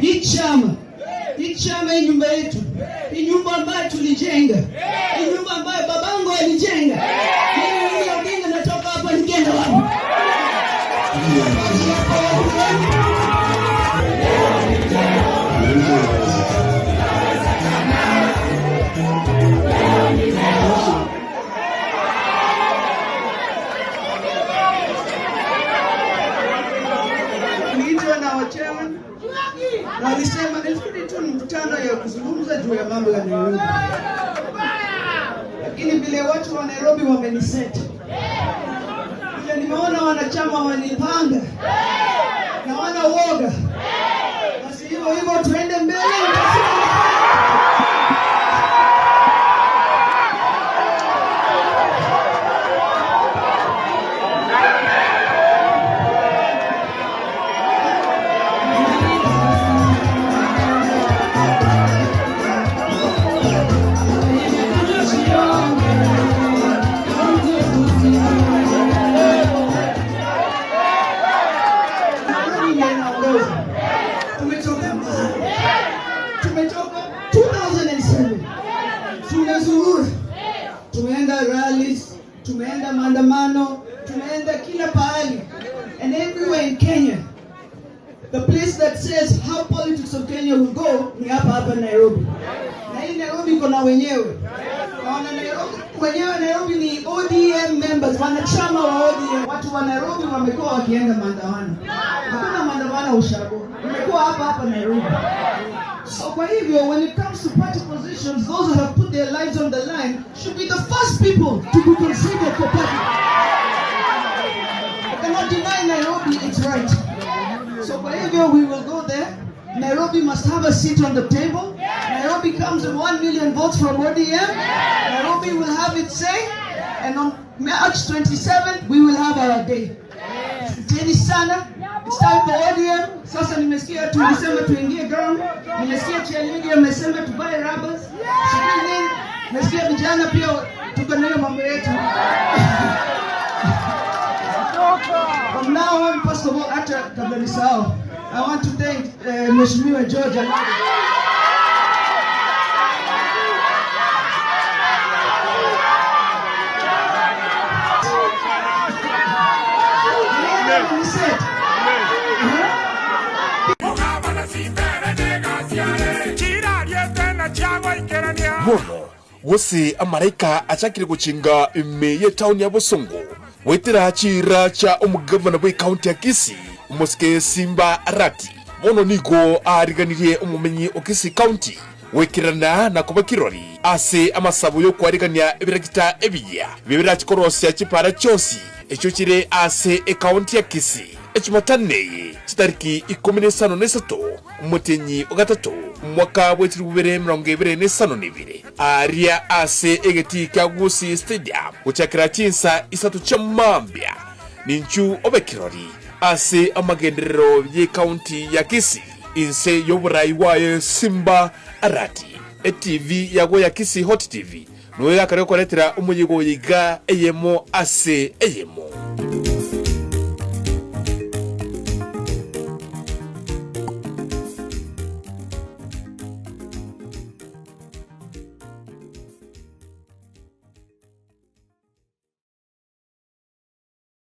Hii chama, hii chama, hii nyumba yetu, hii nyumba ambayo tulijenga, hii nyumba ambayo babangu alijenga. Mimi Raila Odinga natoka hapa nikienda wapi? Nafasi hapa wapi? Niliitwa na wa chairman na walisema nafikiri tu ni mkutano ya kuzungumza juu ya mambo ya Nairobi, lakini vile watu wa Nairobi wameniset, vile nimeona wanachama wanipanga na wana uoga, basi hivyo hivyo tuende mbele. Nairobi ndio inaongoza. Tumetoka mbali, tumetoka 2007 tumezurura, tumeenda rallies, tumeenda maandamano, tumeenda kila pahali and everywhere in Kenya. The place that says how politics of Kenya will go ni hapa hapa Nairobi. Na hii Nairobi iko na wenyewe. Na wana Nairobi wenyewe, Nairobi ni ODM members, wanachama wa ODM. Watu wa Nairobi wamekuwa wakienda maandamano. Hakuna maandamano ushago. Imekuwa hapa hapa Nairobi. So kwa hivyo, when it comes to party positions, those who have put their lives on the line should be the first people to be considered for party. I cannot deny Nairobi its right. So kwa hivyo, we will go there. Nairobi must have a seat on the table. Nairobi comes with 1 million votes from ODM. Nairobi will have its say. And on March 27th, we will have our day. Asanteni sana. It's time for ODM. Sasa nimesikia tulisema tuingie ground. Nimesikia chairlady amesema tubuy rubbers. Sijui nini. Nimesikia vijana pia tuko na hiyo mambo yetu. From now on, first of all, hata kabla nisahau, I want to thank Mheshimiwa George Alado. Yeye ni set. Bono gose amaraika achakire gochinga ime ye town ya Bosongo wetera chira cha omugavana bwe county ya Kisii, omosike Simba Arati. Bono nigo ariganirie omomenyi o Kisii County wekirana na kuba kirori ase amasabo yokwarigania ebirakita ebiya bibirachikorosia chipara chonsi echo chire ase ekaunti ya Kisii echimataneye chitariki 13 omotenyi ogatatu mwaka bwechiri 2022 aria ase egeti kia Gusii Stadium gochakera chinsa 3 cha mambia. Ninchu obekirori ase amagenderero ye kaunti ya Kisii inse yoburai waye Simba Arati. ETV yago ya Kisii Hot TV noyo yakare koretera omuyigo yiga eyemo ase eyemo.